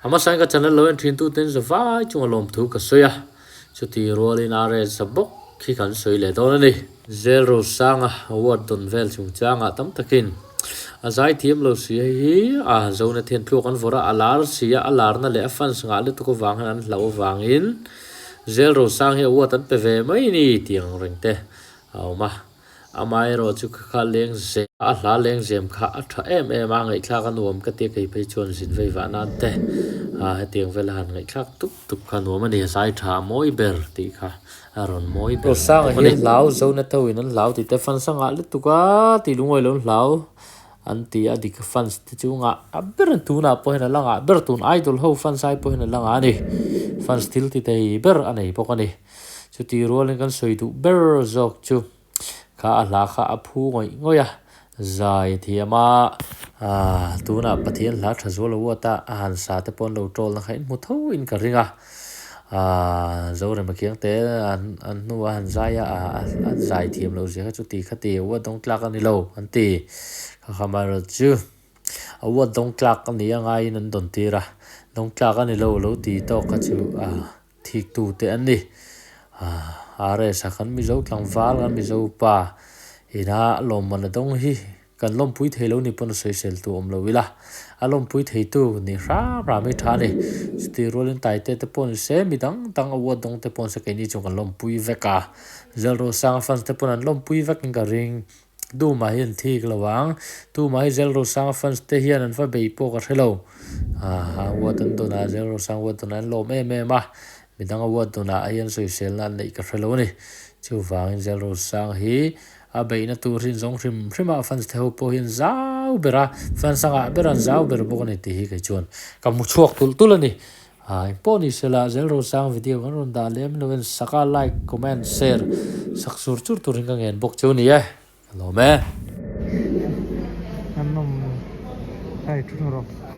A hmasain ka channel lo en thin tuten zavai chunga lawmthu ka sawi a, chuti rualin RS a bawk khi kan sawi leh dawn a ni. Zel Rosanga award dawn vel chungchangah tam takin a zaithiam lo si hei hi a Zona thian thluak an vawrh a, a lar si a, a larna leh a fans ngah lutuk avang hian an hlauh avangin Zel Rosang hi award an pe ve mai ni tih ang reng te a awm a. Amaherawh chu ka kha leng zem a hla leng zem kha a tha em em a, ngaihthlak a nuam ka tia kei phei chuan zin vei vah nan te ah hetiang vela han ngaihthlak tup tup kha nuam a ni, zai tha a mawi ber tih kha a rawn mawi ber Rosanga hi hlau zo na tho in an hlau tih te fans a ngah lutuk a tih lungawi lo an hlau an ti a dik fans te chu ngah a ber an tunah pawh hian a la ngah ber tun idol ho fans ai pawh hian a la ngah a ni fans thil ti thei ber a nei bawk a ni. Chuti rualin kan sawi duh ber zawk chu kha a hla kha a phu ngawih ngawih a, zai thiam a, aah tunah Pathian hla tha zual a uat a, a han sa te pawh an lo tawl na kha in hmu tho in ka ring a, aah Zorema khiang te an an hnu a han zai a, aah a zai thiam loh zia kha chuti kha ti a uat dawng tlak a ni lo an ti, kha kha amaherawhchu chu a uat dawng tlak a ni a ngaiin an dawn tir a, dawng tlak a ni lo lo ti tawk kha chu aah. Thiktu te an ni. RS a kan Mizo tlangval, kan Mizo pa ina lawmman a dawng hi kan lawmpui thei lo ni pawn a sawisel tu awm lo ila, a lawmpui thei tu ni hram hram hi tha a ni. Chuti rualin Taite te pawh ni se, mi dang dang award dawng te pawh ni se keini chuan kan lawmpui vek a. Zelrosanga fans te pawn an lawmpui vekin ka ring. Tumah hi an thik lo ang. Tumah hi Zelrosanga fans te hian an va bei pawh ka hre lo. Aa award an dawn a, Zelrosanga award dawn ah an lawm em em a. Midang award dawn ah hian sawisel na an neih ka hre lo a ni. Chuvangin Zelrosanga hi a beihna tur hi an zawng hrim hrim a, fans te ho pawh hi an zau ber a, fans anga ber an zau ber bawk a ni tih hi kei chuan ka hmu chhuak tulh tulh a ni. Aa engpawh ni sela Zelrosang video kan rawn dah lem lo en sak a like comment share sak sur chur turin ka ngen bawk chu ni e ka lawm e. An nawm hei thu rawh.